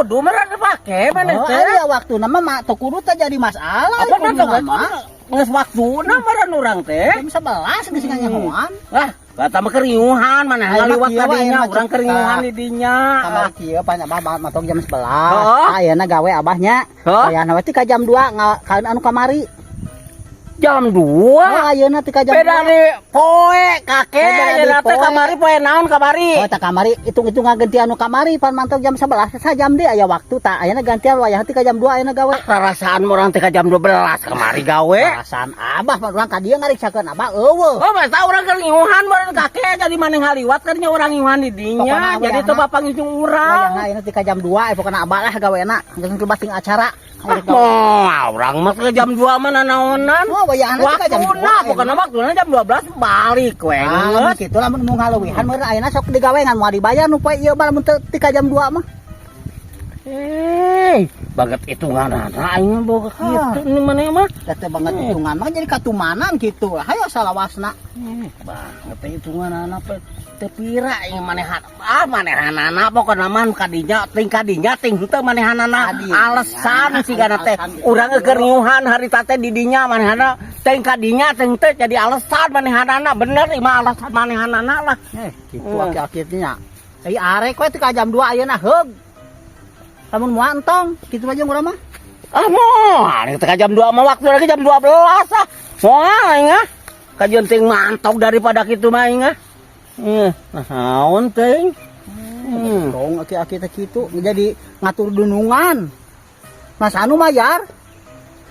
Kudu meureun dipake maneh Oh, teh. aya waktu nama mah teu kudu teh jadi masalah. Apa kudu mantog mah. Geus waktuna meureun urang teh. Jam 11 geus nganyahoan. Wah, kata mah keriuhan maneh Ayeuna ngaliwat kieu ka wae, dinya, ayeuna urang cek. keriuhan di dinya. Kamari kieu pan abah mantog jam 11. Oh. Ayeuna gawe abahnya. Hah? Wayahna we ti ka jam 2 ka anu kamari. Jam 2. Oh, ayeuna ti ka jam Beda 2. di poe kakek, Oh, beda di ayeuna teh poe. Kamari poe naon kamari? Oh, tak kamari hitung-hitung ganti anu kamari pan mantog jam 11 sajam deui aya waktu tak ayeuna gantian wayah ti ka jam 2 ayeuna gawe. Rarasaan urang teh ka jam 12 kamari gawe. Perasaan abah mah urang ka dieu ngariksakeun abah euweuh. Oh, masa urang keur ngiuhan meureun kakek, jadi maneh ngaliwat kan nya urang ngiuhan di dinya. Pokona Jadi wayahna- teu bapak ngicung urang. Wayahna ayeuna ti ka jam 2 pokona abah lah gawena geus bebas ting acara. Ah, moal urang mah ke jam 2 mah nanaonan. Oh, wayahna ti ka jam 2. Waktuna pokona waktuna jam 12 balik we. Ah, lamun kitu lamun mau ngaleuwihan meureun ayeuna sok digawe ngan moal dibayar nu poe ieu mah lamun teu ti ka jam 2 mah. Eh, banget hitungan aing mah boga Ah. kitu ini maneh mah. Teh banget hitungan mah jadi katumanan gitu. Hayo salawasna. Eh, banget hitungan pe teu pira ieu manehan. Ah, manehanana pokona mah kadinya ting kadinya ting henteu manehanana Kadinya. Alasan sigana teh. Alasan gitu. Urang keur ngiuhan harita teh di dinya manehanana ting kadinya ting teu jadi alasan manehanana bener ieu mah alasan manehanana lah. Eh, gitu aki-akinya. Ai arek we ti ka jam 2 ayeuna heug. Lamun moal entong, kitu aja urang mah. Ah, moal teh ka jam 2 mah waktu lagi jam 12 ah. Moal aing ah. Kajeun ting mantog daripada kitu mah aing ah. Eh, naon teuing? Tong aki-aki teh kitu jadi ngatur dunungan. Mas anu mayar.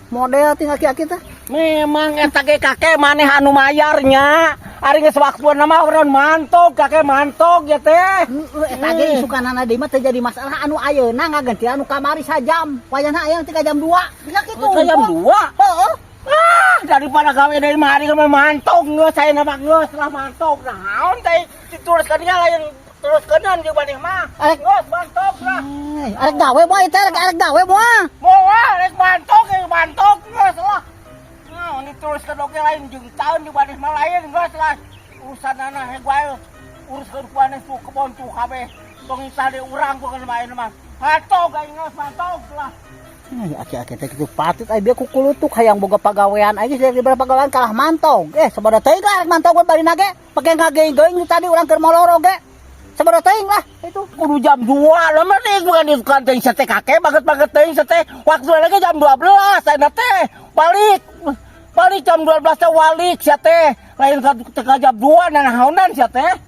Model ting aki-aki teh. Memang eta ge kakek maneh anu mayarnya. Ari geus waktuna mah urang mantog kakek mantog ya teh. Heeh, eta ge isukanana deui mah teu jadi masalah anu ayeuna ngaganti anu kamari sajam. Wayahna aya ti ka jam 2. Bisa kitu. Ka jam 2. Heeh. Ah, daripada gawe dari mari ke mantog geus saya mah geus lah mantog. Naon teh diteruskeun nya lain teruskeun jeung maneh mah. Arek Geus mantog lah. Eh, arek gawe moal teh arek arek gawe moal. Moal rek mantog ya mantog geus lah. Naon diteruskeun oge lain jeung taun jeung maneh mah lain geus lah. Urusanana heg wae uruskeun ku maneh tuh kebon tuh kabeh. Tong tadi urang bukan main mah. Mantog aing geus mantog lah. Eh, aki-aki teh kitu patut ai bieu kukulutuk hayang boga pagawean aing geus dari pagawean kalah mantog. Eh, sabada teuing lah arek mantog bari nage pake ngageuing-geuing tadi urang keur molor oge. Sabada teuing lah itu. Kudu jam 2 lah mah nih bukan di teuing sate kakek banget-banget teuing sate waktu lagi jam 12 saya teh balik balik jam 12 teh walik sia teh lain ka teu ka jam 2 nanaonan sia teh.